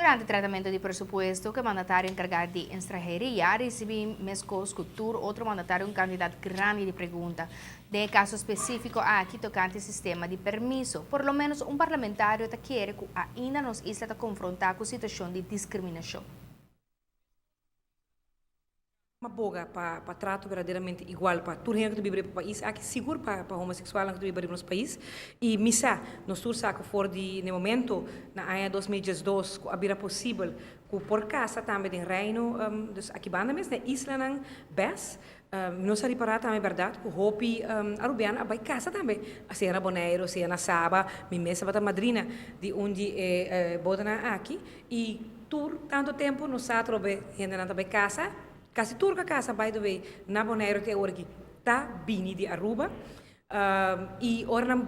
Durante tratamento di presupuesto, cu e mandatario encarga di estranheria a ricibi mescos cu tur otro mandatario un cantidad grandi di pregunta. Den e caso specifico aki tocante sistema di permiso, por lo menos un parlamentario ta kere cu ainda nos isla ta confronta cu situacion di discriminacion. Ma boga pa trato berdaderamente igual pa tur hende ku ta biba riba pais aki, sigur pa homoseksualnan ku ta biba riba nos pais. I mi sa, nos tur sa ku for di n'e momento na aña 2012 ku a bira posibel ku por kasa tambe den Reino, dus aki banda mes na e islanan bes, nos a ripará tambe bèrdat ku hopi arubiano a bai kasa tambe, sea na Boneiru, sea na Saba. Mi mes tabata madrina di un di e bodanan aki i tur tantu tempu nos sa atrobe hendenan ta bai kasa, kasi tur ku a kasa by the way na Boneiru te awor aki ta bini di Aruba i ora nan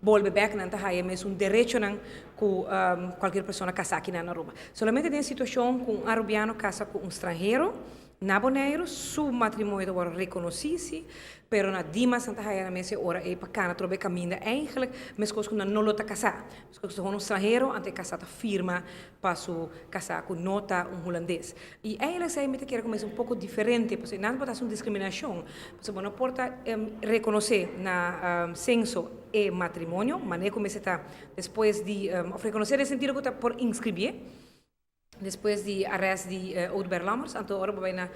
bolbe bek nan ta haya mesun derechonan ku kualkier persona kasa aki na Aruba. Solamente den situashon ku un arubiano kasa ku un stranhero na Boneiru su matrimonio ta wòrdu rekonosí si, pero na Dimas nan ta haya nan mes e ora ei pa kana atrobe kaminda eigenlijk meskos ku nan no lo ta kasá. Meskos ku ta un stranhero anto e kasá ta firma pa su kasá ku no ta un hulandes. I eigenlijk esei mi ta kere ku mes un poko diferente pasobra nan por ta hasi un diskriminashon pasobra bo no por ta rekonosé na senso e matrimonio manera ku mester ta despues di òf rekonosé den sentido ku ta por inskribié despues di arrest di Oudbert Lammers. Anto ora bo bai na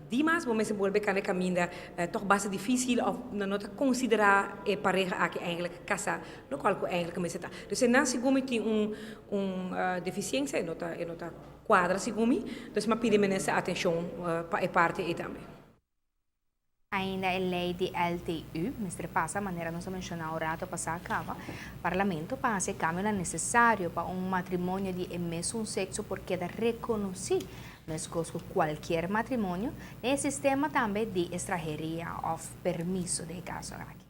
Dimas bo mester bolbe kanda e kaminda tòg basta difísil òf nan no ta konsiderá e pareha aki eigenlijk kasá lokual ku eigenlijk mester ta. Dus e nan segun mi tin un defisiensia, e no ta kuadra segun mi, dus mi a pidi minister atenshon pa e parti ei tambe. Ainda e ley di LTU mester pasa, manera nos a menciona un rato pasa caba, Parlamento pa haci cambio necesario pa un matrimonio di mesun sexo por keda reconoci, mescos cu cualkier matrimonio, den sistema tambe di estranheria of permiso den caso aki.